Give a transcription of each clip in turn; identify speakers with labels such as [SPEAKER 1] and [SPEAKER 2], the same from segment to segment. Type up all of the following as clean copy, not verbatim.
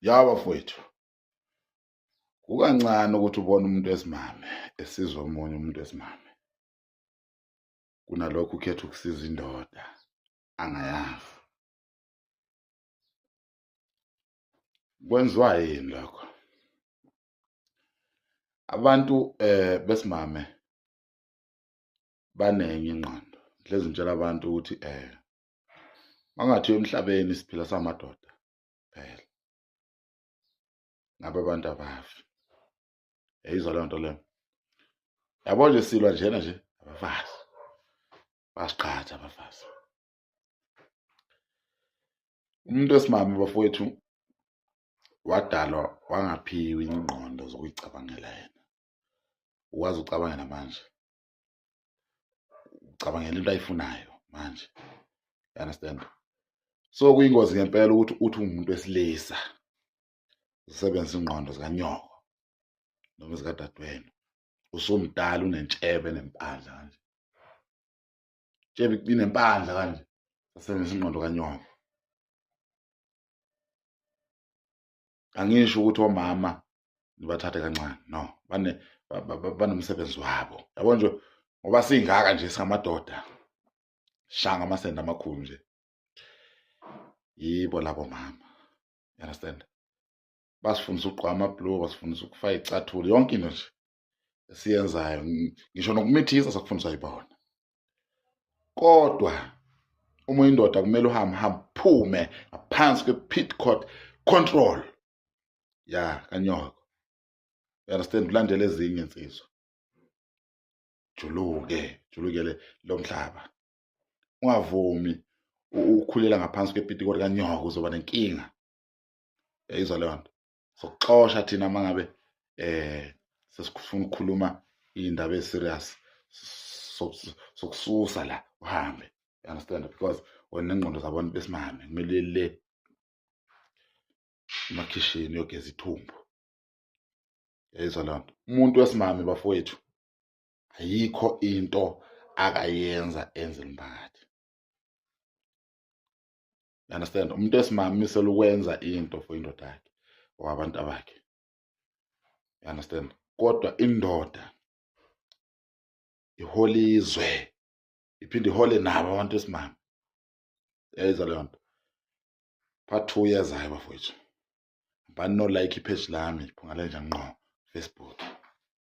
[SPEAKER 1] Ya bafowethu, kukancane ukuthi ubone umuntu wesimame esiza omunye umuntu wesimame kunalokho ukhetha ukusiza indoda angayazi. Kwenziwa yini lokho? Abantu besimame banenye ingqondo. Ngihlezi ngitshela abantu ukuthi mangathiwa emhlabeni siphila samadoda phela ngabe abantu abafi. Yayizwa leyo nto leyo. Yabo nje silwa njena nje abafazi. Basiqhatha abafazi. Umuntu wesimame bafowethu wadalwa wangaphiwa ingqondo zokuyicabangela yena. Ukwazi ukucabangela manje. Ucabangela into ayifunayo manje. You understand? So kuyingozi ngempela ukuthi uthi ungumuntu wesilisa usebenzisa ingqondo zikanyoko noma zikadadewenu usumdala unentshebe nempandla kanje tshebe inempandla kanje usebenzisa ingqondo kanyoko. Angisho ukuthi omama nibathathe kancane, no, bane banomsebenzi wabo yabo nje, ngoba singaka nje singamadoda shanga amasende amakhulu nje, yibo labo mama, you understand? Basifundisa ukugqoka amabhuluku, basifundisa ukufaka icathulo, yonke into nje esiyenzayo, ngisho nokumithisa sakufundiswa yibona. Kodwa uma uyindoda kumele uhambe hambe phume ngaphansi kwe-pit court control ya kanyoko, you understand? Ulandele ezinye insizwa, juluke julukele lo mhlaba, ungavumi ukukhulela ngaphansi kwepitikoti kanyoko, uzoba nenkinga. Yayizwa leyo nto? Sokuxosha thina mangabe sesifuna ukukhuluma iy'ndaba ezi-serious, sokususa la uhambe, you understand? Because wena nengqondo zabantu besimame kumele le emakhishini uyogeza ithumbu. Yayizwa leyo nto? Umuntu wesimame bafowethu ayikho into akayenza enzela umphakathi, you understand? Umuntu wesimame umisela ukwenza into for indoda yakhe or abantu abakhe, you understand? Kodwa indoda ihola izwe iphinde ihole nabo abantu besimame. Yayizwa leyo nto? Part 2 yezayo bafowethu. Bani no like ipage lami, Phunga Lenja ngqo Facebook.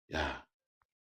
[SPEAKER 1] Ya.